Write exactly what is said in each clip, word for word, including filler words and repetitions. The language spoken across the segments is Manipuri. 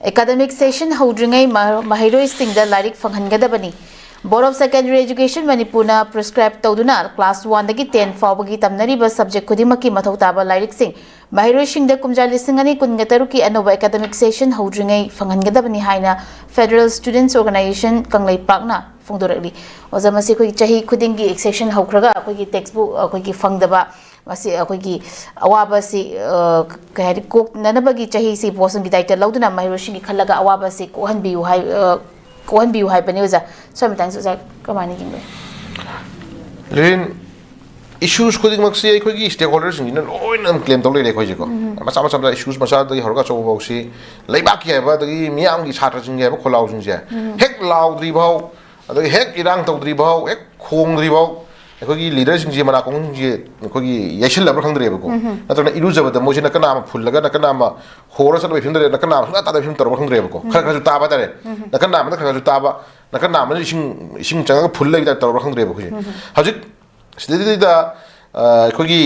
ꯑꯦꯀꯥꯗꯃꯤꯛ ꯁꯦꯁꯟ ꯍꯧꯗ꯭ꯔꯤꯉꯩ ꯃ- ꯃꯍꯩꯔꯣꯏꯁꯤꯡꯗ ꯂꯥꯏꯔꯤꯛ ꯐꯪꯍꯟꯒꯗꯕꯅꯤ꯫ Board of Secondary Education ꯃꯅꯤꯄꯨꯔꯅ prescribe ꯇꯧꯗꯨꯅ class one ꯗꯒꯤ ten ꯐꯥꯎꯕꯒꯤ ꯇꯝꯅꯔꯤꯕ subject ꯈꯨꯗꯤꯡꯃꯛꯀꯤ ꯃꯊꯧ ꯇꯥꯕ ꯂꯥꯏꯔꯤꯛꯁꯤꯡ ꯃꯍꯩꯔꯣꯏꯁꯤꯡꯗ ꯀꯨꯝꯖꯥ ꯂꯤꯁꯤꯡ ꯑꯅꯤ ꯀꯨꯟꯒ ꯇꯔꯨꯛꯀꯤ ꯑꯅꯧꯕ ꯑꯦꯀꯥꯗꯃꯤꯛ ꯁꯦꯁꯟ ꯍꯧꯗ꯭ꯔꯤꯉꯩ ꯐꯪꯍꯟꯒꯗꯕꯅꯤ ꯍꯥꯏꯅ Federal Students Organization ꯀꯪꯂꯩꯄꯥꯛꯅ ꯐꯣꯡꯗꯣꯔꯛꯂꯤ꯫ ꯑꯣꯖꯥ, ꯃꯁꯤ ꯑꯩꯈꯣꯏꯒꯤ ꯆꯍꯤ ꯈꯨꯗꯤꯡꯒꯤ session ꯍꯧꯈ꯭ꯔꯒ ꯑꯩꯈꯣꯏꯒꯤ textbook ꯑꯩꯈꯣꯏꯒꯤ ꯐꯪꯗꯕ, ꯃꯁꯤ ꯑꯩꯈꯣꯏꯒꯤ ꯑꯋꯥꯕꯁꯤ, ꯑ, ꯀꯩ ꯍꯥꯏꯅꯤ, ꯀꯣꯛꯅꯅꯕꯒꯤ ꯆꯍꯤꯁꯤ ꯕꯣꯁꯇꯣꯟꯒꯤ ꯗꯥꯏꯇ ꯂꯧꯗꯨꯅ ꯃꯍꯩꯔꯣꯏꯁꯤꯡꯒꯤ ꯈꯜꯂꯒ ꯑꯋꯥꯕꯁꯤ ꯀꯣꯛꯍꯟꯕꯤꯌꯨ ꯍꯥꯏ-, ꯑ, ꯀꯣꯛꯍꯟꯕꯤꯌꯨ ꯍꯥꯏꯕꯅꯤ ꯑꯣꯖꯥ꯫ ꯁ꯭ꯋꯥꯏ ꯃꯇꯥꯡꯁꯤ ꯑꯣꯖꯥ ꯀꯃꯥꯏꯅ ꯌꯦꯡꯕꯤ? ꯂꯦꯔꯤꯟ, issues ꯈꯨꯗꯤꯡꯃꯛꯁꯤ ꯑꯩꯈꯣꯏꯒꯤ stakeholderꯁꯤꯡꯁꯤꯅ ꯂꯣꯏꯅ ꯑꯗꯨꯝ claim ꯇꯧ ꯂꯩꯔꯦ ꯑꯩꯈꯣꯏꯁꯦꯀꯣ꯫ ꯃꯆꯥ ꯃꯆꯥꯗ issues ꯃꯆꯥꯗꯒꯤ ꯍꯧꯔꯒ ꯑꯆꯧꯕꯐꯥꯎꯁꯤ ꯂꯩꯕꯥꯛꯀꯤ ꯍꯥꯏꯕ ꯑꯗꯒꯤ ꯃꯤꯌꯥꯝꯒꯤ ꯁꯥꯇ꯭ꯔꯁꯤꯡꯒꯤ ꯍꯥꯏꯕ ꯈꯣꯜꯂꯥꯎꯁꯤꯡꯁꯦ ꯍꯦꯛ ꯂꯥꯎꯗ꯭ꯔꯤ ꯐꯥꯎ, ꯑꯗꯒꯤ ꯍꯦꯛ ꯏꯔꯥꯡ ꯇꯧꯗ꯭ꯔꯤ ꯐꯥꯎ, ꯍꯦꯛ ꯈꯣꯡꯗ꯭ꯔꯤ ꯐꯥꯎ ꯑꯩꯈꯣꯏꯒꯤ leaderꯁꯤꯡꯁꯦ, ꯃꯅꯥꯀꯣꯡꯁꯤꯡꯁꯦ ꯑꯩꯈꯣꯏꯒꯤ ꯌꯩꯁꯤꯜꯂꯕ꯭ꯔꯥ ꯈꯪꯗ꯭ꯔꯦꯕꯀꯣ꯫ ꯅꯠꯇ꯭ꯔꯒꯅ ꯏꯔꯨꯖꯕꯗ ꯃꯣꯏꯁꯤꯅ ꯀꯅꯥ ꯑꯃ ꯐꯨꯜꯂꯒ ꯅꯥꯀꯟ ꯑꯃ ꯍꯣꯔ ꯆꯠꯂꯕ ꯐꯤꯕꯝꯗ ꯂꯩꯔꯦ, ꯅꯥꯀꯟ ꯑꯃ ꯁꯨꯡꯇꯥ ꯇꯥꯗꯕ ꯐꯤꯕꯝ ꯇꯧꯔꯕ꯭ꯔꯥ ꯈꯪꯗ꯭ꯔꯦꯕꯀꯣ꯫ ꯈꯔ ꯈꯔꯁꯨ ꯇꯥꯕ ꯍꯥꯏꯇꯥꯔꯦ꯫ ꯅꯥꯀꯟ ꯑꯃꯗ ꯈꯔ ꯈꯔꯁꯨ ꯇꯥꯕ, ꯅꯥꯀꯟ ꯑꯃꯗ ꯏꯁꯤꯡ, ꯏꯁꯤꯡ ꯆꯪꯉꯒ ꯐꯨꯜ ꯂꯩꯕ type ꯇꯧꯔꯕ꯭ꯔꯥ ꯈꯪꯗ꯭ꯔꯦꯕ ꯑꯩꯈꯣꯏꯁꯦ꯫ ꯍꯧꯖꯤꯛ ꯁꯤꯗꯩꯗ, ꯑ, ꯑꯩꯈꯣꯏꯒꯤ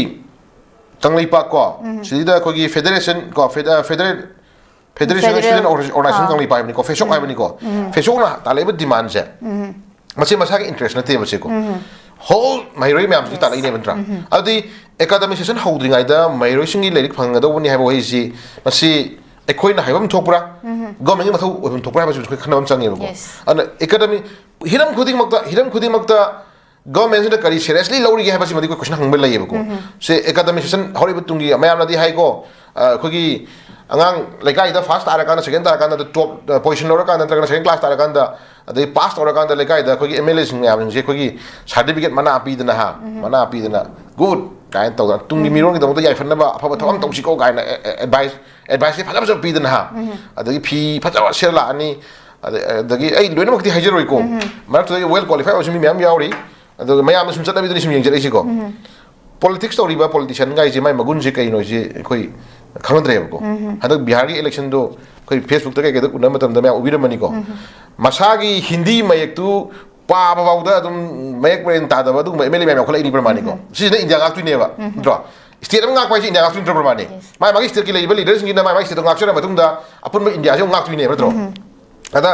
ꯀꯪꯂꯩꯄꯥꯛ ꯀꯣ, ꯁꯤꯗꯩꯗ ꯑꯩꯈꯣꯏꯒꯤ federation ꯀꯣ, fed-, ꯑ, federal, Federation of Federal Student Organization ꯑꯥ꯫ ꯀꯪꯂꯩꯄꯥꯛ ꯍꯥꯏꯕꯅꯤꯀꯣ, ꯐꯦꯁꯣꯛ ꯍꯥꯏꯕꯅꯤꯀꯣ꯫ ꯐꯦꯁꯣꯛꯅ ꯇꯥꯜꯂꯛꯏꯕ demandꯁꯦ ꯃꯁꯤ ꯃꯁꯥꯒꯤ interest ꯅꯠꯇꯦꯕ ꯁꯤꯀꯣ꯫ Whole ꯃꯍꯩꯔꯣꯏ ꯃꯌꯥꯝꯁꯤꯒꯤ ꯇꯥꯜꯂꯛꯏꯅꯦꯕ ꯅꯠꯇ꯭ꯔꯥ? ꯑꯗꯨꯗꯤ academic session ꯍꯧꯗ꯭ꯔꯤꯉꯩꯗ ꯃꯍꯩꯔꯣꯏꯁꯤꯡꯒꯤ ꯂꯥꯏꯔꯤꯛ ꯐꯪꯒꯗꯧꯕꯅꯤ ꯍꯥꯏꯕ ꯋꯥꯍꯩꯁꯤ ꯃꯁꯤ ꯑꯩꯈꯣꯏꯅ ꯍꯥꯏꯐꯝ ꯊꯣꯛꯄ꯭ꯔꯥ? Governmentꯀꯤ ꯃꯊꯧ ꯑꯣꯏꯐꯝ ꯊꯣꯛꯄ꯭ꯔꯥ ꯍꯥꯏꯕꯁꯤ ꯑꯩꯈꯣꯏ ꯈꯟꯅꯕ ꯑꯃ ꯆꯪꯉꯦꯕꯀꯣ꯫ Yes. ꯑꯗꯨꯅ academic ꯍꯤꯔꯝ ꯈꯨꯗꯤꯡꯃꯛꯇ, ꯍꯤꯔꯝ ꯈꯨꯗꯤꯡꯃꯛꯇ governmentꯁꯤꯅ ꯀꯔꯤ seriously ꯂꯧꯔꯤꯒꯦ ꯍꯥꯏꯕꯁꯤꯃꯗꯤ ꯑꯩꯈꯣꯏ question ꯍꯪꯕ ꯂꯩꯌꯦꯕꯀꯣ꯫ ꯁꯦ academic session ꯍꯧꯔꯛꯏꯕ ꯇꯨꯡꯒꯤ ꯃꯌꯥꯝꯅꯗꯤ ꯍꯥꯏꯀꯣ, ꯑ, ꯑꯩꯈꯣꯏꯒꯤ ꯑꯉꯥꯡ ꯂꯩꯀꯥꯏꯗ first ꯇꯥꯔꯀꯥꯟꯗ, second ꯇꯥꯔꯀꯥꯟꯗ, top position ꯂꯧꯔꯀꯥꯟꯗ ꯅꯠꯇ꯭ꯔꯒꯅ second class ꯇꯥꯔꯀꯥꯟꯗ, ꯑꯗꯩ pass ꯇꯧꯔꯀꯥꯟꯗ ꯂꯩꯀꯥꯏꯗ ꯑꯩꯈꯣꯏꯒꯤ MLAꯁꯤꯡ ꯃꯌꯥꯝꯁꯤꯡꯁꯦ ꯑꯩꯈꯣꯏꯒꯤ certificate ꯃꯅꯥ ꯄꯤꯗꯅ ꯍꯥ, ꯃꯅꯥ ꯄꯤꯗꯅ good ꯀꯥꯏꯅ ꯇꯧꯗꯅ ꯇꯨꯡꯒꯤ ꯃꯤꯔꯣꯜꯒꯤꯗꯃꯛꯇ ꯌꯥꯏꯐꯅꯕ ꯑꯐꯕ ꯊꯕꯛ ꯑꯃ ꯇꯧꯁꯤꯀꯣ ꯀꯥꯏꯅ advice, adviceꯁꯦ ꯐꯖ ꯐꯖꯕ ꯄꯤꯗꯅ ꯍꯥ, ꯑꯗꯒꯤ ꯐꯤ ꯐꯖꯕ ꯁꯦꯠꯂ ꯂꯥꯛꯑꯅꯤ꯫ ꯑꯗ-, ꯑꯗꯒꯤ ꯑꯩ ꯂꯣꯏꯅꯃꯛꯇꯤ ꯍꯥꯏꯖꯔꯣꯏꯀꯣ, ꯃꯔꯛꯇꯨꯗ well qualified ꯑꯣꯏꯕꯁꯨ ꯃꯤ ꯃꯌꯥꯝ ꯌꯥꯎꯔꯤ꯫ ꯑꯗꯨꯒ ꯃꯌꯥꯝꯅ ꯁꯨꯝ ꯆꯠꯅꯕꯤꯗꯨꯅ ꯁꯨꯝ ꯌꯦꯡꯖꯔꯛꯏꯁꯤꯀꯣ꯫ Politics ꯇꯧꯔꯤꯕ politicianꯒꯥꯏꯁꯦ ꯃꯥꯏ ꯃꯒꯨꯟꯁꯦ ꯀꯩꯅꯣꯁꯦ ꯑꯩꯈꯣꯏ ꯈꯪꯅꯗ꯭ꯔꯦꯕꯀꯣ꯫ ꯍꯟꯗꯛ ꯕꯤꯍꯥꯔꯒꯤ electionꯗꯣ ꯑꯩꯈꯣꯏ Facebookꯇ ꯀꯩꯀꯩꯗ ꯎꯅꯕ ꯃꯇꯝꯗ ꯃꯌꯥꯝ ꯎꯕꯤꯔꯝꯃꯅꯤꯀꯣ꯫ ꯃꯁꯥꯒꯤ ꯍꯤꯟꯗꯤ ꯃꯌꯦꯛꯇꯨ ꯄꯥꯕ ꯐꯥꯎꯗ ꯑꯗꯨꯝ ꯃꯌꯦꯛ ꯃꯔꯦꯟ ꯇꯥꯗꯕ ꯑꯗꯨꯒꯨꯝꯕ MLA ꯃꯌꯥꯝ ꯌꯥꯎꯈꯠꯂꯛꯏꯅꯤ ꯄ꯭ꯔꯃꯥꯅꯤꯀꯣ꯫ ꯁꯤꯁꯤꯅ ꯏꯟꯗꯤꯌꯥ ꯉꯥꯛꯇꯣꯏꯅꯦꯕ, ꯅꯠꯇ꯭ꯔꯣ? ꯁ꯭ꯇꯦꯠ ꯑꯃ ꯉꯥꯛꯄ ꯍꯥꯏꯁꯦ ꯏꯟꯗꯤꯌꯥ ꯉꯥꯛꯇꯣꯏ ꯅꯠꯇ꯭ꯔꯣ, ꯄ꯭ꯔꯃꯥꯅꯤ? ꯃꯥꯏ ꯃꯥꯒꯤ ꯁ꯭ꯇꯦꯠꯀꯤ ꯂꯩꯔꯤꯕ ꯂꯤꯗꯔꯁꯤꯡꯁꯤꯅ ꯃꯥꯏ ꯃꯥꯒꯤ ꯁ꯭ꯇꯦꯠꯇꯣ ꯉꯥꯛꯆꯔ ꯃꯇꯨꯡꯗ ꯑꯄꯨꯟꯕ ꯏꯟꯗꯤꯌꯥꯁꯦ ꯑꯃꯨꯛ ꯉꯥꯛꯇꯣꯏꯅꯦꯕ ꯅꯠꯇ꯭ꯔꯣ? ꯑꯗ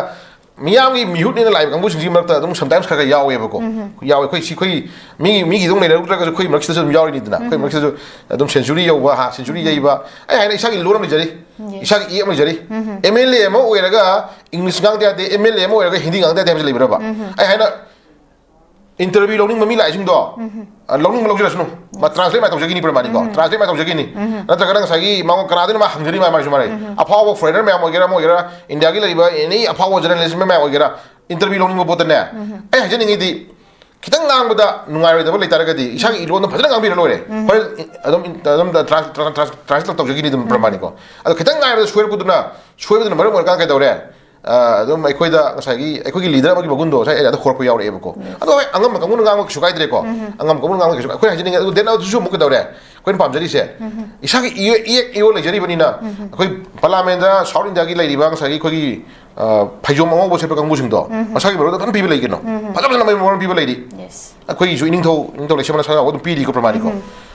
ꯃꯤꯌꯥꯝꯒꯤ ꯃꯤꯍꯨꯠꯅꯦꯅ ꯂꯥꯛꯏꯕ ꯀꯥꯡꯕꯨꯁꯤꯡꯁꯤꯒꯤ ꯃꯔꯛꯇ ꯑꯗꯨꯝ sometimes ꯈꯔ ꯈꯔ ꯌꯥꯎꯋꯦꯕꯀꯣ꯫ ꯌꯥꯎꯋꯦ꯫ ꯑꯩꯈꯣꯏ ꯁꯤ ꯑꯩꯈꯣꯏ ꯃꯤ ꯃꯤꯒꯤ ꯑꯗꯨꯝ ꯂꯩꯅꯔꯨꯗ꯭ꯔꯒꯁꯨ ꯑꯩꯈꯣꯏ ꯃꯔꯛꯁꯤꯗꯁꯨ ꯑꯗꯨꯝ ꯌꯥꯎꯔꯤꯅꯤꯗꯅ꯫ ꯑꯩꯈꯣꯏ ꯃꯔꯛꯁꯤꯗꯁꯨ ꯑꯗꯨꯝ ꯁꯦꯟꯆꯨꯔꯤ ꯌꯧꯕ, ꯍꯥ, ꯁꯦꯟꯆꯨꯔꯤ ꯌꯩꯕ, ꯑꯩ ꯍꯥꯏꯅ ꯏꯁꯥꯒꯤ ꯂꯣꯟ ꯑꯃ ꯂꯩꯖꯔꯤ, ꯏꯁꯥꯒꯤ ꯏꯌꯦꯛ ꯑꯃ ꯂꯩꯖꯔꯤ, ꯑꯦꯝ ꯑꯦꯜ ꯑꯦ ꯑꯃ ꯑꯣꯏꯔꯒ ꯏꯪꯂꯤꯁ ꯉꯥꯡꯗ ꯌꯥꯗꯦ, ꯑꯦꯝ ꯑꯦꯜ ꯑꯦ ꯑꯃ ꯑꯣꯏꯔꯒ ꯍꯤꯟꯗꯤ ꯉꯥꯡꯗ ꯌꯥꯗꯦ ꯍꯥꯏꯕꯁꯦ ꯂꯩꯕ꯭ꯔꯕ? ꯑꯩ ꯍꯥꯏꯅ ꯏꯟꯇꯔꯚ꯭ꯌꯨ ꯂꯧꯅꯤꯡꯕ ꯃꯤ ꯂꯥꯛꯏꯁꯤꯡꯗꯣ, ꯑ, ꯂꯧꯅꯤꯡꯕ ꯂꯧꯖꯔꯁꯅꯨ, ꯃꯥ ꯇ꯭ꯔꯥꯟꯁꯂꯦꯠ ꯃꯥꯏ ꯇꯧꯖꯈꯤꯅꯤ ꯄ꯭ꯔꯃꯥꯅꯤꯀꯣ, ꯇ꯭ꯔꯥꯟꯁꯂꯦꯠ ꯃꯥꯏ ꯇꯧꯖꯈꯤꯅꯤ꯫ ꯅꯠꯇ꯭ꯔꯒꯅ ꯉꯁꯥꯏꯒꯤ ꯃꯉꯣꯟ ꯀꯅꯥꯗꯅꯣ ꯃꯥ ꯍꯪꯖꯔꯤ, ꯃꯥ ꯃꯥꯏꯁꯨ ꯃꯥꯔꯦ꯫ ꯑꯐꯥꯎꯕ ꯐꯣꯔꯦꯅꯔ ꯃꯌꯥꯝ ꯑꯣꯏꯒꯦꯔꯥ, ꯑꯃ ꯑꯣꯏꯒꯦꯔꯥ, ꯏꯟꯗꯤꯌꯥꯒꯤ ꯂꯩꯔꯤꯕ ꯑꯦꯅꯤ ꯑꯐꯥꯎꯕ ꯖꯔꯅꯦꯂꯤꯁ ꯃꯌꯥꯝ ꯑꯣꯏꯒꯦꯔꯥ, ꯏꯟꯇꯔꯚ꯭ꯌꯨ ꯂꯧꯅꯤꯡꯕ ꯄꯣꯠꯇꯅꯦ, ꯑꯩ ꯍꯥꯏꯖꯅꯤꯡꯉꯤꯗꯤ, ꯈꯤꯇꯪ ꯉꯥꯡꯕꯗ ꯅꯨꯡꯉꯥꯏꯔꯣꯏꯗꯕ ꯂꯩꯇꯥꯔꯒꯗꯤ ꯏꯁꯥꯒꯤ ꯏꯔꯣꯟꯗ ꯐꯖꯅ ꯉꯥꯡꯕꯤꯔ ꯂꯣꯏꯔꯦ꯫ ꯍꯣꯏ, ꯑꯗꯨꯝ, ꯑꯗꯨꯝ ꯇ꯭ꯔꯥꯟꯁ-, ꯇ꯭ꯔꯥꯟꯁ-, ꯇ꯭ꯔꯥꯟꯁꯂꯦꯠ ꯇꯧꯖꯈꯤꯅꯤ ꯑꯗꯨꯝ ꯄ꯭ꯔꯃꯥꯅꯤꯀꯣ꯫ ꯑꯗꯣ ꯈꯤꯇꯪ ꯉꯥꯡꯕꯗ ꯁꯣꯏꯔꯛꯄꯗꯨꯅ, ꯁꯣꯏꯕꯗꯨꯅ ꯃꯔꯝ ꯑꯣꯏꯔꯀꯥꯟꯗ ꯀꯩꯗꯧꯔꯦ? ꯑ, ꯑꯗꯨꯝ ꯑꯩꯈꯣꯏꯗ ꯉꯁꯥꯏꯒꯤ ꯑꯩꯈꯣꯏꯒꯤ ꯂꯤꯗꯔ ꯑꯃꯒꯤ ꯃꯒꯨꯟꯗꯣ ꯉꯁꯥꯏ ꯑꯦꯔꯤꯌꯥꯗ ꯍꯧꯔꯛꯄ ꯌꯥꯎꯔꯛꯑꯦꯕꯀꯣ꯫ ꯑꯗꯣ ꯍꯣꯏ, ꯑꯉꯝꯕ ꯀꯥꯡꯕꯨꯅ ꯉꯥꯡꯕ ꯀꯩꯁꯨ ꯀꯥꯏꯗ꯭ꯔꯦꯀꯣ꯫ ꯑꯉꯝꯕ ꯀꯥꯡꯕꯨꯅ ꯉꯥꯡꯕ ꯀꯩꯁꯨ, ꯑꯩꯈꯣꯏꯅ ꯍꯥꯏꯖꯅꯤꯡꯉꯦ꯫ ꯑꯗꯨ then ꯑꯗꯨꯁꯨ ꯑꯃꯨꯛ ꯀꯩꯗꯧꯔꯦ? ꯑꯩꯈꯣꯏꯅ ꯄꯥꯝꯖꯔꯤꯁꯦ, ꯏꯁꯥꯒꯤ ꯏꯌꯦ-, ꯏꯌꯦꯛ ꯏꯔꯣꯟ ꯂꯩꯖꯔꯤꯕꯅꯤꯅ, ꯑꯩꯈꯣꯏ ꯄꯥꯔꯂꯥꯃꯦꯟꯗ ꯁꯥꯎꯠ ꯏꯟꯗꯤꯌꯥꯒꯤ ꯂꯩꯔꯤꯕ ꯉꯁꯥꯏꯒꯤ ꯑꯩꯈꯣꯏꯒꯤ, ꯑ, ꯐꯩꯖꯣꯝ ꯑꯉꯧꯕ ꯁꯦꯠꯄ ꯀꯥꯡꯕꯨꯁꯤꯡꯗꯣ, ꯃꯁꯥꯒꯤ ꯃꯔꯣꯟꯗ ꯐꯖꯅ ꯄꯤꯕ ꯂꯩ ꯀꯩꯅꯣ꯫ ꯐꯖ ꯐꯖꯅ ꯃꯔꯣꯟ ꯄꯤꯕ ꯂꯩꯔꯤ꯫ ꯑꯩꯈꯣꯏꯒꯤꯁꯨ ꯏꯅꯤꯡꯊꯧ, ꯏꯅꯤꯡꯊꯧ ꯂꯩꯁꯦꯝꯕꯅ ꯁꯅꯥ ꯑꯗꯨꯝ ꯄꯤꯔꯤꯀꯣ ꯄ꯭ꯔꯃꯥꯅꯤꯀꯣ꯫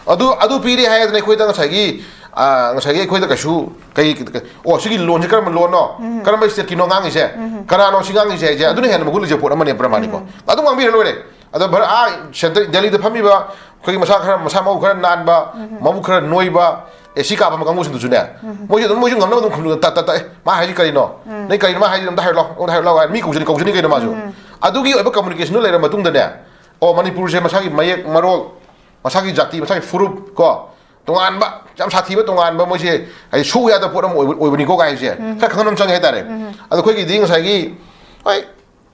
ꯑꯗꯨ, ꯑꯗꯨ ꯄꯤꯔꯤ ꯍꯥꯏꯗꯅ ꯑꯩꯈꯣꯏꯗ ꯉꯁꯥꯏꯒꯤ, ꯑ, ꯉꯁꯥꯏꯒꯤ ꯑꯩꯈꯣꯏꯗ ꯀꯩꯁꯨ ꯀꯩ, ꯀꯩ, ꯑꯣ, ꯁꯤꯒꯤ ꯂꯣꯟꯁꯦ ꯀꯔꯝꯕ ꯂꯣꯟꯅꯣ? ꯀꯔꯝꯕ ꯁ꯭ꯇꯦꯠꯀꯤꯅꯣ ꯉꯥꯡꯉꯤꯁꯦ? ꯀꯅꯥꯅꯣ ꯁꯤ ꯉꯥꯡꯉꯤꯁꯦ ꯍꯥꯏꯁꯦ? ꯑꯗꯨꯅ ꯍꯦꯟꯅ ꯃꯒꯨꯟ ꯂꯩꯖꯕ ꯄꯣꯠ ꯑꯃꯅꯦ ꯄ꯭ꯔꯃꯥꯅꯤꯀꯣ꯫ ꯑꯗꯨꯝ ꯉꯥꯡꯕꯤꯔ ꯂꯣꯏꯔꯦ꯫ ꯑꯗꯣ ꯚꯥꯔꯠ, ꯑꯥ, ꯁꯦꯟꯇꯔ, ꯗꯦꯜꯂꯤꯗ ꯐꯝꯃꯤꯕ ꯑꯩꯈꯣꯏꯒꯤ ꯃꯁꯥ ꯈꯔ, ꯃꯁꯥ ꯃꯎ ꯈꯔ ꯅꯥꯟꯕ, ꯃꯕꯨꯛ ꯈꯔ ꯅꯣꯏꯕ, ꯑꯦ ꯁꯤ ꯀꯥꯞꯄ ꯀꯥꯡꯕꯨꯁꯤꯡꯗꯨꯁꯨꯅꯦ, ꯃꯣꯏꯁꯨ ꯑꯗꯨꯝ, ꯃꯣꯏꯁꯨ ꯉꯝꯅꯕ ꯑꯗꯨꯝ ꯈꯨꯝꯕꯗ ꯇꯠ, ꯇꯠ, ꯇꯠ, "ꯑꯦ, ꯃꯥ ꯍꯥꯏꯁꯤ ꯀꯔꯤꯅꯣ? ꯅꯪ ꯀꯔꯤꯅꯣ ꯃꯥ ꯍꯥꯏꯁꯤ? ꯑꯝꯇ ꯍꯥꯏꯔꯛꯑꯣ, ꯑꯝꯇ ꯍꯥꯏꯔꯛꯑꯣ" ꯍꯥꯏꯅ ꯃꯤ ꯀꯧꯖꯅꯤ, ꯀꯧꯖꯅꯤ ꯀꯩꯅꯣ ꯃꯥꯁꯨ꯫ ꯑꯗꯨꯒꯤ ꯑꯣꯏꯕ communication ꯗꯨ ꯂꯩꯔ ꯃꯇꯨꯡꯗꯅꯦ, ꯑꯣ, ꯃꯅꯤꯄꯨꯔꯁꯦ ꯃꯁꯥꯒꯤ ꯃꯌꯦꯛ, ꯃꯔꯣꯜ, ꯃꯁꯥꯒꯤ ꯖꯥꯇꯤ, ꯃꯁꯥꯒꯤ ꯐꯨꯔꯨꯞ ꯀꯣ, ꯇꯣꯉꯥꯟꯕ, ꯌꯥꯝ ꯁꯥꯊꯤꯕ ꯇꯣꯉꯥꯟꯕ, ꯃꯣꯏꯁꯦ ꯍꯥꯏꯗꯤ ꯁꯨ ꯌꯥꯗꯕ ꯄꯣꯠ ꯑꯃ ꯑꯣꯏꯕ, ꯑꯣꯏꯕꯅꯤꯀꯣ ꯀꯥꯏꯁꯦ ꯈꯔ ꯈꯪꯍꯟꯕ ꯑꯃ ꯆꯪꯉꯦ ꯍꯥꯏꯇꯥꯔꯦ꯫ ꯑꯗꯣ ꯑꯩꯈꯣꯏꯒꯤꯗꯤ ꯉꯁꯥꯏꯒꯤ, ꯍꯣꯏ,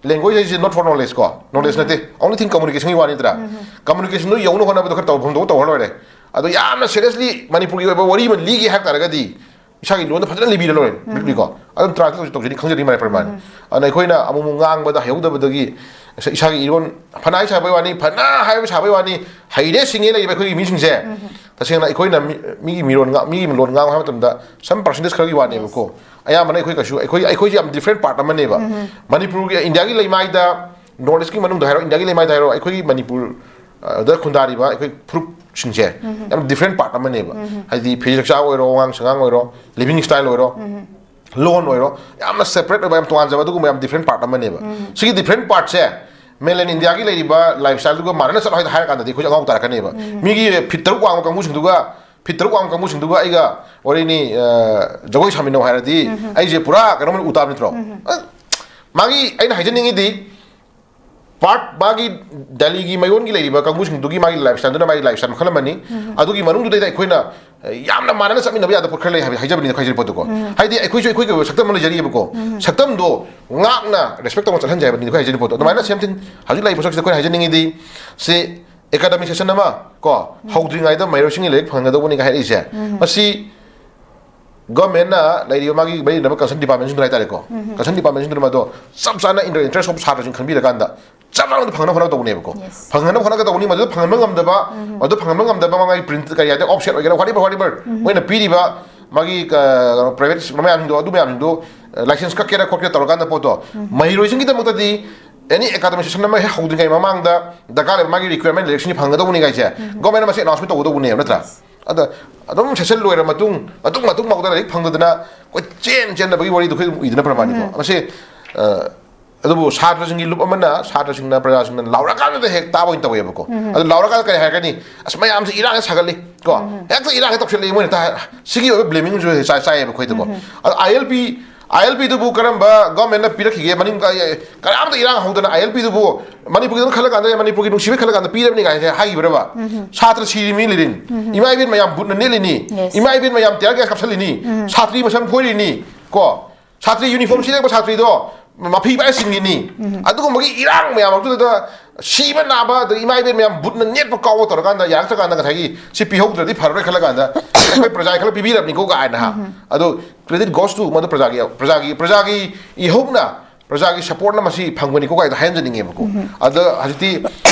language ꯍꯥꯏꯁꯦ not for knowledge ꯀꯣ, knowledge ꯅꯠꯇꯦ, only thing communication ꯒꯤ ꯋꯥꯅꯤꯗ꯭ꯔꯥ? Communication ꯗꯨ ꯌꯧꯅꯕ ꯍꯣꯠꯅꯕꯗ ꯈꯔ ꯇꯧꯐꯝ ꯊꯣꯛꯄ ꯇꯧꯔ ꯂꯣꯏꯔꯦ꯫ ꯑꯗꯣ ꯌꯥꯝꯅ seriously ꯃꯅꯤꯄꯨꯔꯒꯤ ꯑꯣꯏꯕ ꯋꯥꯔꯤ ꯑꯃ ꯂꯤꯒꯦ ꯍꯥꯏꯕ ꯇꯥꯔꯒꯗꯤ ꯏꯁꯥꯒꯤ ꯂꯣꯟꯗ ꯐꯖꯅ ꯂꯤꯕꯤꯔ ꯂꯣꯏꯔꯦ, ꯎꯝ꯫ ꯅꯠꯇ꯭ꯔꯤꯀꯣ? ꯑꯗꯨꯝ translate ꯇꯧꯖ-, ꯇꯧꯖꯅꯤ, ꯈꯪꯖꯅꯤ ꯃꯔꯥꯏ ꯄ꯭ꯔꯃꯥꯅꯤ꯫ ꯎꯝ꯫ ꯑꯗꯨꯅ ꯑꯩꯈꯣꯏꯅ ꯑꯃꯨꯛ ꯑꯃꯨꯛ ꯉꯥꯡꯕꯗ ꯍꯩꯍꯧꯗꯕꯗꯒꯤ ꯏꯁꯥ-, ꯏꯁꯥꯒꯤ ꯏꯔꯣꯟ ꯐꯅ ꯍꯥꯏ ꯁꯥꯕꯩ ꯋꯥꯅꯤ, ꯐꯅ ꯍꯥꯏꯕ ꯁꯥꯕꯩ ꯋꯥꯅꯤ, ꯍꯩꯔꯦ ꯁꯤꯡꯉꯦ ꯂꯩꯔꯤꯕ ꯑꯩꯈꯣꯏꯒꯤ ꯃꯤꯁꯤꯡꯁꯦ, ꯎꯝ꯫ ꯇꯁꯦꯡꯅ ꯑꯩꯈꯣꯏꯅ ꯃꯤ-, ꯃꯤꯒꯤ ꯃꯤꯔꯣꯟ ꯉꯥ-, ꯃꯤꯒꯤ ꯂꯣꯟ ꯉꯥꯡꯕ ꯍꯥꯏꯕ ꯃꯇꯝꯗ some percentage ꯈꯔꯒꯤ ꯋꯥꯅꯦꯕꯀꯣ꯫ Yes꯫ ꯑꯌꯥꯝꯕꯅ ꯑꯩꯈꯣꯏ ꯀꯩꯁꯨ, ꯑꯩꯈꯣꯏ, ꯑꯩꯈꯣꯏꯁꯦ ꯌꯥꯝ different part ꯑꯃꯅꯦꯕ꯫ ꯎꯝ꯫ ꯃꯅꯤꯄꯨꯔꯒꯤ, ꯏꯟꯗꯤꯌꯥꯒꯤ ꯂꯩꯃꯥꯏꯗ, North East ꯀꯤ ꯃꯅꯨꯡꯗ ꯍꯥꯏꯔꯣ, ꯏꯟꯗꯤꯌꯥꯒꯤ ꯂꯩꯃꯥꯏꯗ ꯍꯥꯏꯔꯣ, ꯑꯩꯈꯣꯏꯒꯤ ꯃꯅꯤꯄꯨꯔ ꯑꯗ ꯈꯨꯟꯗꯥꯔꯤꯕ ꯑꯩꯈꯣꯏ ꯐꯨꯔꯨꯞꯁꯤꯡꯁꯦ ꯌꯥꯝ ꯗꯤꯐ꯭ꯔꯦꯟ ꯄꯥꯔꯠ ꯑꯃꯅꯦꯕ꯫ ꯍꯥꯏꯗꯤ ꯐꯤꯖꯦꯠ ꯆꯥꯛꯆꯥ ꯑꯣꯏꯔꯣ, ꯋꯥꯉꯥꯡ ꯁꯉꯥꯡ ꯑꯣꯏꯔꯣ, ꯂꯤꯕꯤꯡ ꯁ꯭ꯇꯥꯏꯜ ꯑꯣꯏꯔꯣ, ꯂꯣꯟ ꯑꯣꯏꯔꯣ, ꯌꯥꯝꯅ ꯁꯦꯄꯔꯦꯠ ꯑꯣꯏꯕ, ꯌꯥꯝ ꯇꯣꯉꯥꯟꯖꯕ ꯑꯗꯨꯒꯨꯝꯕ ꯌꯥꯝ ꯗꯤꯐ꯭ꯔꯦꯟ ꯄꯥꯔꯠ ꯑꯃꯅꯦꯕ꯫ ꯁꯤꯒꯤ ꯗꯤꯐ꯭ꯔꯦꯟ ꯄꯥꯔꯠꯁꯦ ꯃꯦꯟꯂꯦꯟ ꯏꯟꯗꯤꯌꯥꯒꯤ ꯂꯩꯔꯤꯕ ꯂꯥꯏꯐ ꯁ꯭ꯇꯥꯏꯜꯗꯨꯒ ꯃꯥꯟꯅꯅ ꯆꯠꯂꯣ ꯍꯥꯏꯗ ꯍꯥꯏꯔ ꯀꯥꯟꯗꯗꯤ ꯑꯩꯈꯣꯏꯁꯨ ꯑꯉꯥꯎ ꯇꯥꯔꯛꯀꯅꯦꯕ꯫ ꯃꯤꯒꯤ ꯐꯤꯠ ꯇꯔꯨꯛ ꯋꯥꯡꯕ ꯀꯥꯡꯕꯨꯁꯤꯡꯗꯨꯒ, ꯐꯤꯠ ꯇꯔꯨꯛ ꯋꯥꯡꯕ ꯀꯥꯡꯕꯨꯁꯤꯡꯗꯨꯒ ꯑꯩꯒ ꯋꯥꯔꯤꯅꯤ, ꯑ, ꯖꯒꯣꯏ ꯁꯥꯃꯤꯟꯅꯧ ꯍꯥꯏꯔꯗꯤ ꯑꯩꯁꯦ ꯄꯨꯔꯥ ꯀꯩꯅꯣꯝ ꯎ ꯇꯥꯕ ꯅꯠꯇ꯭ꯔꯣ? ꯑ, ꯃꯥꯒꯤ ꯑꯩꯅ ꯍꯥꯏꯖꯅꯤꯡꯉꯤꯗꯤ ꯄꯥꯔꯠ ꯃꯥꯒꯤ ꯗꯦꯜꯂꯤꯒꯤ ꯃꯌꯣꯟꯒꯤ ꯂꯩꯔꯤꯕ ꯀꯥꯡꯕꯨꯁꯤꯡꯗꯨꯒꯤ ꯃꯥꯒꯤ ꯂꯥꯏꯐ ꯁ꯭ꯇꯥꯏꯜꯗꯨꯅ ꯃꯥꯒꯤ ꯂꯥꯏꯐ ꯁ꯭ꯇꯥꯏꯜ ꯃꯈꯜ ꯑꯃꯅꯤ꯫ ꯑꯗꯨꯒꯤ ꯃꯅꯨꯡꯗꯨꯗꯩꯗ ꯑꯩꯈꯣꯏꯅ ꯌꯥꯝꯅ ꯃꯥꯟꯅꯅ ꯆꯠꯃꯤꯟꯅꯕ ꯌꯥꯗꯕ ꯄꯣꯠ ꯈꯔ ꯂꯩ ꯍꯥꯏꯕ ꯍꯥꯏꯖꯕꯅꯤꯅ ꯈꯥꯏꯖꯔꯤ ꯄꯣꯠꯇꯨꯀꯣ꯫ ꯍꯥꯏꯗꯤ ꯑꯩꯈꯣꯏꯁꯨ ꯑꯩꯈꯣꯏꯒꯤ ꯑꯣꯏꯕ ꯁꯛꯇꯝ ꯑꯃ ꯂꯩꯖꯔꯤꯕꯀꯣ꯫ ꯁꯛꯇꯝꯗꯣ ꯉꯥꯛꯅ ꯔꯦꯁꯄꯦꯛ ꯇꯧꯅ ꯆꯠꯍꯟꯖꯩ ꯍꯥꯏꯕꯅꯤ ꯑꯩꯈꯣꯏ ꯍꯥꯏꯖꯔꯤ ꯄꯣꯠꯇꯣ꯫ ꯑꯗꯨꯃꯥꯏꯅ ꯁꯦꯝ ꯊꯤꯡ ꯍꯧꯖꯤꯛ ꯂꯩꯔꯤꯕ ꯄꯣꯠꯁꯛꯁꯤꯗ ꯑꯩꯈꯣꯏꯅ ꯍꯥꯏꯖꯅꯤꯡꯉꯤꯗꯤ ꯁꯤ ꯑꯦꯀꯥꯗꯃꯤꯛ ꯁꯦꯁꯟ ꯑꯃ ꯀꯣ ꯍꯧꯗ꯭ꯔꯤꯉꯩꯗ ꯃꯍꯩꯔꯣꯏꯁꯤꯡꯒꯤ ꯂꯥꯏꯔꯤꯛ ꯐꯪꯒꯗꯧꯕꯅꯤꯒ ꯍꯥꯏꯔꯛꯏꯁꯦ꯫ ꯃꯁꯤ ꯒꯣꯔꯃꯦꯟꯅ ꯂꯩꯔꯤꯕ ꯃꯥꯒꯤ ꯃꯔꯤ ꯂꯩꯅꯕ ꯀꯟꯁꯔꯟ ꯗꯤꯄꯥꯔꯠꯃꯦꯟꯁꯤꯡꯗꯨꯅ ꯍꯥꯏꯇꯥꯔꯦꯀꯣ, ꯀꯟꯁꯔꯟ ꯗꯤꯄꯥꯔꯠꯃꯦꯟꯁꯤꯡꯗꯨꯅ ꯃꯗꯣ ꯆꯞ ꯆꯥꯅ ꯏꯟꯇꯔꯦꯁ ꯑꯣꯐ ꯁꯥꯇ꯭ꯔꯁꯤꯡ ꯈꯟꯕꯤꯔꯀꯥꯟꯗ ꯆꯞ ꯆꯥꯅ ꯐꯪꯅꯕ ꯍꯣꯠꯅꯒꯗꯧꯕꯅꯦꯕꯀꯣ꯫ ꯐꯪꯍꯟꯅꯕ ꯍꯣꯠꯅꯒꯗꯧꯕꯅꯤ꯫ ꯃꯗꯨꯗ ꯐꯪꯍꯟꯕ ꯉꯝꯗꯕ, ꯃꯗꯨ ꯐꯪꯍꯟꯕ ꯉꯝꯗꯕ ꯃꯥꯒꯤ ꯄ꯭ꯔꯤꯟꯠ ꯀꯔꯤ ꯍꯥꯏꯗꯤ ꯑꯣꯐꯁꯦꯠ ꯑꯣꯏꯒꯦꯔꯥ, ꯋꯥꯠ ꯑꯦꯚꯔ ꯋꯥꯠ ꯑꯦꯚꯔ ꯃꯣꯏꯅ ꯄꯤꯔꯤꯕ ꯃꯥꯒꯤ ꯄ꯭ꯔꯥꯏꯚꯦꯠ ꯃꯌꯥꯝꯁꯤꯡꯗꯣ, ꯑꯗꯨ ꯃꯌꯥꯝꯁꯤꯡꯗꯣ ꯂꯥꯏꯁꯦꯟꯁ ꯀꯛꯀꯦꯔꯥ ꯈꯣꯠꯀꯦꯔꯥ ꯇꯧꯔꯀꯥꯟꯗ ꯄꯣꯠꯇꯣ ꯃꯍꯩꯔꯣꯏꯁꯤꯡꯒꯤꯗꯃꯛꯇꯗꯤ ꯑꯦꯅꯤ ꯑꯦꯀꯥꯗꯃꯤꯛ ꯁꯦꯁꯟ ꯑꯃ ꯍꯦꯛ ꯍꯧꯗ꯭ꯔꯤꯉꯩ ꯃꯃꯥꯡꯗ ꯗꯔꯀꯥꯔ ꯂꯩꯕ ꯃꯥꯒꯤ ꯔꯤꯀ꯭ꯋꯥꯌꯔꯃꯦꯟ ꯂꯥꯏꯔꯤꯛꯁꯤꯡꯁꯤ ꯐꯪꯒꯗꯧꯕꯅꯤ ꯀꯥꯏꯁꯦ ꯒꯣꯔꯃꯦꯟꯅ ꯃꯁꯤ ꯑꯦꯅꯥꯎꯟꯁꯃꯦꯟ ꯇꯧꯒꯗꯧꯕꯅꯦꯕ ꯅꯠꯇ꯭ꯔꯥ? ꯑꯗ ꯑꯗꯨꯝ ꯁꯦꯁꯟ ꯂꯣꯏꯔ ꯃꯇꯨꯡ, ꯃꯇꯨꯡ ꯃꯇꯨꯡ ꯐꯥꯎꯗ ꯂꯥꯏꯔꯤꯛ ꯐꯪꯗꯗꯅ ꯑꯩꯈꯣꯏ ꯆꯦꯟ ꯆꯦꯟꯗꯕꯒꯤ ꯋꯥꯔꯤꯗꯣ ꯑꯩꯈꯣꯏ ꯑꯗꯨꯝ ꯎꯏꯗꯅ ꯄ꯭ꯔꯃꯥꯅꯤꯀꯣ꯫ ꯃꯁꯤ ꯑ, ꯑꯗꯨꯕꯨ ꯁꯥꯇ꯭ꯔꯁꯤꯡꯒꯤ ꯂꯨꯞ ꯑꯃꯅ ꯁꯥꯇ꯭ꯔꯁꯤꯡꯅ ꯄ꯭ꯔꯖꯥꯁꯤꯡꯅ ꯂꯥꯎꯔꯀꯥꯟꯗꯗ ꯍꯦꯛ ꯇꯥꯕ ꯑꯣꯏꯅ ꯇꯧꯋꯦꯕꯀꯣ꯫ ꯑꯗꯨ ꯂꯥꯎꯔꯀꯥꯟꯗ ꯀꯔꯤ ꯍꯥꯏꯔꯛꯀꯅꯤ? "ꯑꯁ, ꯃꯌꯥꯝꯁꯦ ꯏꯔꯥꯡ ꯍꯦꯛ ꯁꯥꯒꯠꯂꯤ ꯀꯣ, ꯍꯦꯛꯇ ꯏꯔꯥꯡ ꯍꯦꯛ ꯇꯧꯁꯜꯂꯛꯏ", ꯃꯣꯏꯅ ꯍꯦꯛꯇ ꯍꯥꯏ-, ꯁꯤꯒꯤ ꯑꯣꯏꯕ ꯕ꯭ꯂꯦꯃꯤꯡꯁꯨ ꯍꯦꯛ ꯆꯥꯏ-, ꯆꯥꯏꯌꯦꯕ ꯑꯩꯈꯣꯏꯗꯀꯣ꯫ ꯑꯗꯣ ꯑꯥꯏ ꯑꯦꯜ ꯄꯤ, ꯑꯥꯏ ꯑꯦꯜ ꯄꯤꯗꯨꯕꯨ ꯀꯔꯝꯕ ꯒꯣꯔꯃꯦꯟꯅ ꯄꯤꯔꯛꯈꯤꯒꯦ? ꯃꯅꯤꯡ ꯀ-, ꯀꯅꯥꯝꯇ ꯏꯔꯥꯡ ꯍꯧꯗꯅ ꯑꯥꯏ ꯑꯦꯜ ꯄꯤꯗꯨꯕꯨ ꯃꯅꯤꯄꯨꯔꯒꯤꯗꯪ ꯈꯜꯂ ꯀꯥꯟꯗ, ꯃꯅꯤꯄꯨꯔꯒꯤ ꯅꯨꯡꯁꯤꯕꯩ ꯈꯜꯂ ꯀꯥꯟꯗ ꯄꯤꯔꯕꯅꯤ ꯀꯥꯏꯅ ꯍꯥꯏꯈꯤꯕ꯭ꯔꯕ? ꯁꯥꯇ꯭ꯔ ꯁꯤꯔꯤ ꯃꯤ ꯂꯩꯔꯤꯅꯤ, ꯏꯃꯥ ꯏꯕꯦꯟ ꯃꯌꯥꯝ ꯕꯨꯠꯅ ꯅꯦꯠꯂꯤꯅꯤ, ꯏꯃꯥ ꯏꯕꯦꯟ ꯃꯌꯥꯝ ꯇꯤꯌꯥꯔ ꯒ꯭ꯌꯥꯁ ꯀꯥꯞꯁꯤꯜꯂꯤꯅꯤ, ꯁꯥꯇ꯭ꯔꯤ ꯃꯁꯝ ꯐꯣꯏꯔꯤꯅꯤ ꯀꯣ, ꯁꯥꯇ꯭ꯔꯤ ꯌꯨꯅꯤꯐꯣꯔꯝ ꯁꯦꯠꯂꯛꯄ ꯁꯥꯇ꯭ꯔꯤꯗꯣ ꯃꯐꯤ ꯄꯥꯏꯔ ꯆꯤꯡꯉꯤꯅꯤ꯫ ꯑꯗꯨꯒꯨꯝꯕꯒꯤ ꯏꯔꯥꯡ ꯃꯌꯥꯝ ꯃꯔꯛꯇꯨꯗ ꯁꯤꯕ ꯅꯥꯕ, ꯑꯗꯒꯤ ꯏꯃꯥ ꯏꯕꯦꯟ ꯃꯌꯥꯝ ꯕꯨꯠꯅ ꯅꯦꯠꯄ ꯀꯥꯎꯕ ꯇꯧꯔꯀꯥꯟꯗ, ꯌꯥꯔꯛꯇ꯭ꯔꯀꯥꯟꯗ ꯉꯁꯥꯏꯒꯤ ꯁꯤ ꯄꯤꯍꯧꯗ꯭ꯔꯗꯤ ꯐꯔꯔꯣꯏ ꯈꯜꯂ ꯀꯥꯟꯗ ꯑꯩꯈꯣꯏ ꯄ꯭ꯔꯖꯥꯒꯤ ꯈꯜꯂ ꯄꯤꯕꯤꯔꯕꯅꯤꯀꯣ ꯀꯥꯏꯅ ꯍꯥ꯫ ꯑꯗꯣ ꯀ꯭ꯔꯦꯗꯤꯠ ꯒꯣꯁ ꯇꯨ ꯃꯗꯨ ꯄ꯭ꯔꯖꯥꯒꯤ, ꯄ꯭ꯔꯖꯥꯒꯤ, ꯄ꯭ꯔꯖꯥꯒꯤ ꯏꯍꯧꯅ, ꯄ꯭ꯔꯖꯥꯒꯤ ꯁꯞꯄꯣꯔꯠꯅ ꯃꯁꯤ ꯐꯪꯕꯅꯤꯀꯣ ꯀꯥꯏꯗꯣ ꯍꯥꯏꯍꯟꯖꯅꯤꯡꯉꯦꯕꯀꯣ꯫ ꯑꯗ ꯍꯧꯖꯤꯛꯇꯤ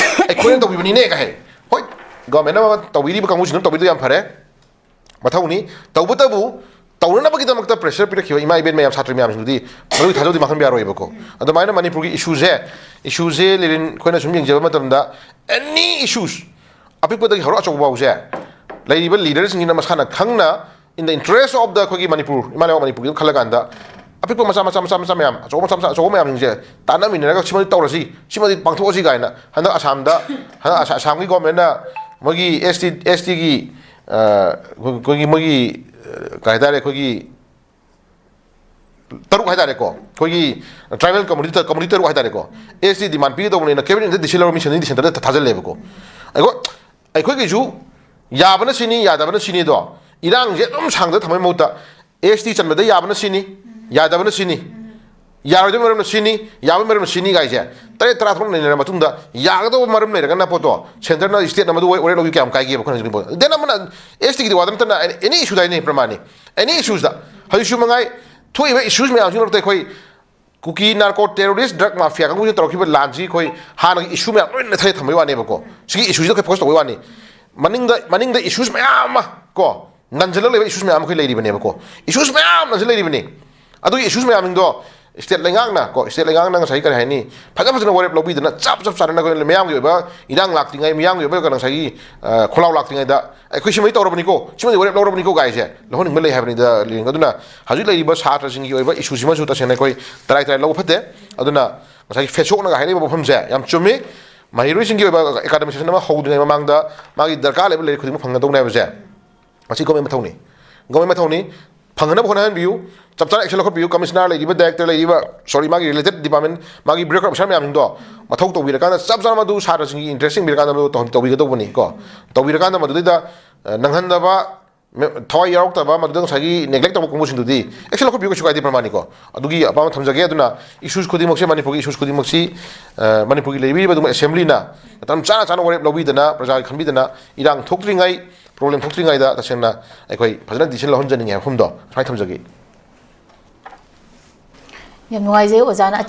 ꯑꯩꯈꯣꯏꯅ ꯇꯧꯕꯤꯕꯅꯤꯅꯦ ꯀꯥꯏ ꯍꯥꯏ꯫ ꯍꯣꯏ, ꯒꯣꯔꯃꯦꯟꯅ ꯑꯃ ꯇꯧꯕꯤꯔꯤꯕ ꯀꯥꯡꯕꯨꯁꯤꯡꯗꯨꯅ ꯇꯧꯕꯤꯗꯣ ꯌꯥꯝ ꯐꯔꯦ, ꯃꯊꯧꯅꯤ꯫ ꯇꯧꯕꯇꯕꯨ ꯇꯧꯅꯅꯕꯒꯤꯗꯃꯛꯇ pressure ꯄꯤꯔꯛꯈꯤꯕ ꯏꯃꯥ ꯏꯕꯦꯟ ꯃꯌꯥꯝ, ꯁꯥꯇ꯭ꯔ ꯃꯌꯥꯝꯁꯤꯡꯗꯨꯗꯤ ꯃꯗꯨꯒꯤ ꯊꯥꯖꯕꯗꯤ ꯃꯥꯡꯍꯟꯕ ꯌꯥꯔꯣꯏꯕꯀꯣ꯫ ꯑꯗꯨꯃꯥꯏꯅ ꯃꯅꯤꯄꯨꯔꯒꯤ issue ꯁꯦ, issue ꯁꯦ ꯂꯤꯔꯤꯟ, ꯑꯩꯈꯣꯏꯅ ꯁꯨꯝ ꯌꯦꯡꯖꯕ ꯃꯇꯝꯗ any issues ꯑꯄꯤꯛꯄꯗꯒꯤ ꯍꯧꯔ ꯑꯆꯧꯕ ꯐꯥꯎꯁꯦ ꯂꯩꯔꯤꯕ leader ꯁꯤꯡꯁꯤꯅ ꯃꯁꯥꯅ ꯈꯪꯅ in the interest of the ꯑꯩꯈꯣꯏꯒꯤ ꯃꯅꯤꯄꯨꯔ, ꯏꯃꯥ ꯂꯩꯕꯥꯛ ꯃꯅꯤꯄꯨꯔꯒꯤ ꯈꯜꯂ ꯀꯥꯟꯗ ꯑꯄꯤꯛꯄ ꯃꯆꯥ ꯃꯆꯥ ꯃꯆꯥ ꯃꯆꯥ ꯃꯌꯥꯝ, ꯑꯆꯧꯕ ꯃꯆꯥ ꯃꯆꯥ ꯑꯆꯧꯕ ꯃꯌꯥꯝꯁꯤꯡꯁꯦ ꯇꯥꯟꯅꯃꯤꯟꯅꯔꯒ ꯁꯤꯃꯗꯤ ꯇꯧꯔꯁꯤ, ꯁꯤꯃꯗꯤ ꯄꯥꯡꯊꯣꯛꯑꯁꯤ ꯀꯥꯏꯅ ꯍꯟꯗꯛ ꯑꯁꯥꯝꯗ, ꯍꯟꯗꯛ ꯑꯁꯥ-, ꯑꯁꯥꯝꯒꯤ government ꯅ ꯃꯣꯏꯒꯤ S T, S T ꯒꯤ, ꯑ, ꯑꯩꯈꯣꯏꯒꯤ ꯃꯣꯏꯒꯤ, ꯑ, ꯀꯩ ꯍꯥꯏꯇꯥꯔꯦ, ꯑꯩꯈꯣꯏꯒꯤ ꯇꯔꯨꯛ ꯍꯥꯏꯇꯥꯔꯦꯀꯣ, ꯑꯩꯈꯣꯏꯒꯤ tribal community, community ꯇꯔꯨꯛ ꯍꯥꯏꯇꯥꯔꯦꯀꯣ, S T demand ꯄꯤꯒꯗꯧꯕꯅꯤꯅ cabinet ꯗ decision ꯂꯧꯔ mission ꯗꯤ centre ꯗ ꯊꯥꯖꯤꯜꯂꯦꯕꯀꯣ꯫ ꯑꯩꯈꯣꯏ, ꯑꯩꯈꯣꯏꯒꯤꯁꯨ ꯌꯥꯕꯅ ꯁꯤꯅꯤ, ꯌꯥꯗꯕꯅ ꯁꯤꯅꯤꯗꯣ, ꯏꯔꯥꯡꯁꯦ ꯑꯗꯨꯝ ꯁꯥꯡꯗ ꯊꯝꯕꯩ ꯃꯍꯨꯠꯇ S T ꯆꯟꯕꯗ ꯌꯥꯕꯅ ꯁꯤꯅꯤ, ꯌꯥꯗꯕꯅ ꯁꯤꯅꯤ, ꯌꯥꯔꯣꯏꯗꯕ ꯃꯔꯝꯅ ꯁꯤꯅꯤ, ꯌꯥꯕ ꯃꯔꯝꯅ ꯁꯤꯅꯤ ꯀꯥꯏꯁꯦ ꯇꯔꯦꯠ ꯇꯔꯥ ꯇꯔꯨꯛ ꯅꯩꯅꯔ ꯃꯇꯨꯡꯗ ꯌꯥꯒꯗꯧꯕ ꯃꯔꯝ ꯂꯩꯔꯒꯅ ꯄꯣꯠꯇꯣ centre ꯅ state ꯅ ꯃꯗꯨ ꯋꯥꯔꯦꯞ ꯂꯧꯕꯤ ꯀꯌꯥꯝ ꯀꯥꯏꯒꯦꯕ? ꯑꯩꯈꯣꯏꯅ ꯍꯧꯖꯤꯛ ꯄꯣꯠ꯫ Then ꯑꯃꯅ S T ꯒꯤꯗꯤ ꯋꯥꯗ ꯅꯠꯇꯅ any issue ꯗ ꯍꯥꯏꯅꯩ ꯄ꯭ꯔꯃꯥꯅꯤ, any issues ꯗ꯫ ꯍꯧꯖꯤꯛꯁꯨ ꯃꯉꯥꯏ ꯊꯣꯛꯏꯕ issues ꯃꯌꯥꯝꯁꯤꯒꯤ ꯃꯔꯛꯇ ꯑꯩꯈꯣꯏ ꯀꯨꯀꯤ narco terrorist drug mafia ꯀꯥꯡꯕꯨꯁꯤꯅ ꯇꯧꯔꯛꯈꯤꯕ ꯂꯥꯟꯁꯤ ꯑꯩꯈꯣꯏ ꯍꯥꯟꯅꯒꯤ issue ꯃꯌꯥꯝ ꯂꯣꯏꯅ ꯊꯥꯗ ꯊꯝꯕꯩ ꯋꯥꯅꯦꯕꯀꯣ꯫ ꯁꯤꯒꯤ issue ꯁꯤꯗ ꯑꯩꯈꯣꯏ focus ꯇꯧꯕꯩ ꯋꯥꯅꯤ꯫ ꯃꯅꯤꯡꯗ, ꯃꯅꯤꯡꯗ issues ꯃꯌꯥꯝ ꯑꯃ ꯀꯣ, ꯅꯟꯁꯤꯜꯂꯒ ꯂꯩꯕ issues ꯃꯌꯥꯝ ꯑꯩꯈꯣꯏ ꯂꯩꯔꯤꯕꯅꯦꯕꯀꯣ꯫ Issues ꯃꯌꯥꯝ ꯅꯟꯁꯤꯜ ꯂꯩꯔꯤꯕꯅꯤ꯫ ꯑꯗꯨꯒꯤ issues ꯃꯌꯥꯝꯁꯤꯡꯗꯣ state ꯂꯩꯉꯥꯛꯅ ꯀꯣ, state ꯂꯩꯉꯥꯛꯅ ꯉꯁꯥꯏꯒꯤ ꯀꯔꯤ ꯍꯥꯏꯅꯤ, ꯐꯖ ꯐꯖꯅ ꯋꯥꯔꯦꯞ ꯂꯧꯕꯤꯗꯅ ꯆꯞ ꯆꯞ ꯆꯥꯅꯅ ꯑꯩꯈꯣꯏ ꯃꯤꯌꯥꯝꯒꯤ ꯑꯣꯏꯕ ꯏꯔꯥꯡ ꯂꯥꯛꯇ꯭ꯔꯤꯉꯩ, ꯃꯤꯌꯥꯝꯒꯤ ꯑꯣꯏꯕ ꯀꯩꯅꯣ ꯉꯁꯥꯏꯒꯤ, ꯑ, ꯈꯣꯜꯂꯥꯎ ꯂꯥꯛꯇ꯭ꯔꯤꯉꯩꯗ ꯑꯩꯈꯣꯏ ꯁꯤꯃꯗꯤ ꯇꯧꯔꯕꯅꯤꯀꯣ, ꯁꯤꯃꯗꯤ ꯋꯥꯔꯦꯞ ꯂꯧꯔꯕꯅꯤꯀꯣ ꯀꯥꯏꯁꯦ ꯂꯧꯍꯟꯅꯤꯡꯕ ꯂꯩ ꯍꯥꯏꯕꯅꯤꯗ, ꯂꯤꯔꯤꯡ꯫ ꯑꯗꯨꯅ ꯍꯧꯖꯤꯛ ꯂꯩꯔꯤꯕ ꯁꯥꯇ꯭ꯔꯁꯤꯡꯒꯤ ꯑꯣꯏꯕ issue ꯁꯤꯃꯁꯨ ꯇꯁꯦꯡꯅ ꯑꯩꯈꯣꯏ ꯇꯔꯥꯏ ꯇꯔꯥꯏ ꯂꯧꯕ ꯐꯠꯇꯦ꯫ ꯑꯗꯨꯅ ꯉꯁꯥꯏꯒꯤ ꯐꯦꯁꯣꯛꯅꯒ ꯍꯥꯏꯔꯤꯕ ꯋꯥꯐꯝꯁꯦ ꯌꯥꯝ ꯆꯨꯝꯃꯤ꯫ ꯃꯍꯩꯔꯣꯏꯁꯤꯡꯒꯤ ꯑꯣꯏꯕ academic session ꯑꯃ ꯍꯧꯗ꯭ꯔꯤꯉꯩ ꯃꯃꯥꯡꯗ ꯃꯥꯒꯤ ꯗꯔꯀꯥꯔ ꯂꯩꯕ ꯂꯥꯏꯔꯤꯛ ꯈꯨꯗꯤꯡꯃꯛ ꯐꯪꯒꯗꯧꯅꯦ ꯍꯥꯏꯕꯁꯦ ꯃꯁꯤ government ꯃꯊꯧꯅꯤ꯫ Government ꯃꯊꯧꯅꯤ꯫ ꯐꯪꯅꯕ ꯍꯣꯠꯅꯍꯟꯕꯤꯌꯨ꯫ ꯆꯞ ꯆꯥꯅ action ꯂꯧꯈꯠꯄꯤꯌꯨ꯫ Commissioner ꯂꯩꯔꯤꯕ, director ꯂꯩꯔꯤꯕ, sorry, ꯃꯥꯒꯤ related department, ꯃꯥꯒꯤ bureaucratic officer ꯃꯌꯥꯝꯁꯤꯡꯗꯣ ꯃꯊꯧ ꯇꯧꯕꯤꯔꯀꯥꯟꯗ ꯆꯞ ꯆꯥꯅ ꯃꯗꯨ ꯁꯥꯇ꯭ꯔꯁꯤꯡꯒꯤ interest ꯌꯦꯡꯕꯤꯔꯀꯥꯟꯗ ꯃꯗꯨ ꯇꯧꯍꯟ-, ꯇꯧꯕꯤꯒꯗꯧꯕꯅꯤ ꯀꯣ꯫ ꯇꯧꯕꯤꯔꯀꯥꯟꯗ ꯃꯗꯨꯗꯩꯗ, ꯑ, ꯅꯪꯍꯟꯗꯕ, ꯃꯦ-, ꯊꯋꯥꯏ ꯌꯥꯎꯔꯛꯇꯕ, ꯃꯗꯨꯗ ꯉꯁꯥꯏꯒꯤ neglect ꯇꯧꯕ ꯀꯥꯡꯕꯨꯁꯤꯡꯗꯨꯗꯤ action ꯂꯧꯈꯠꯄꯤꯌꯨ, ꯀꯩꯁꯨ ꯀꯥꯏꯗꯦ ꯄ꯭ꯔꯃꯥꯅꯤꯀꯣ꯫ ꯑꯗꯨꯒꯤ ꯑꯄꯥꯝꯕ ꯊꯝꯖꯒꯦ꯫ ꯑꯗꯨꯅ issues ꯈꯨꯗꯤꯡꯃꯛꯁꯦ, ꯃꯅꯤꯄꯨꯔꯒꯤ issues ꯈꯨꯗꯤꯡꯃꯛꯁꯤ, ꯑ, ꯃꯅꯤꯄꯨꯔꯒꯤ ꯂꯩꯕꯤꯔꯤꯕ ꯑꯗꯨꯒꯨꯝꯕ assembly ꯅ ꯃꯇꯝ ꯆꯥꯅ ꯆꯥꯅ ꯋꯥꯔꯦꯞ ꯂꯧꯕꯤꯗꯅ, ꯄ꯭ꯔꯖꯥꯒꯤ ꯈꯟꯕꯤꯗꯅ, ꯏꯔꯥꯡ ꯊꯣꯛꯇ꯭ꯔꯤꯉꯩ, problem ꯊꯣꯛꯇ꯭ꯔꯤꯉꯩꯗ ꯇꯁꯦꯡꯅ ꯑꯩꯈꯣꯏ ꯐꯖꯅ decision ꯂꯧꯍꯟꯖꯅꯤꯡꯉꯦ ꯍꯥꯏꯕ ꯋꯥꯐꯝꯗꯣ ꯁꯨꯃꯥꯏꯅ ꯊꯝꯖꯒꯦ꯫ ꯌꯥꯝ ꯅꯨꯡꯉꯥꯏꯖꯩ ꯑꯣꯖꯥꯅ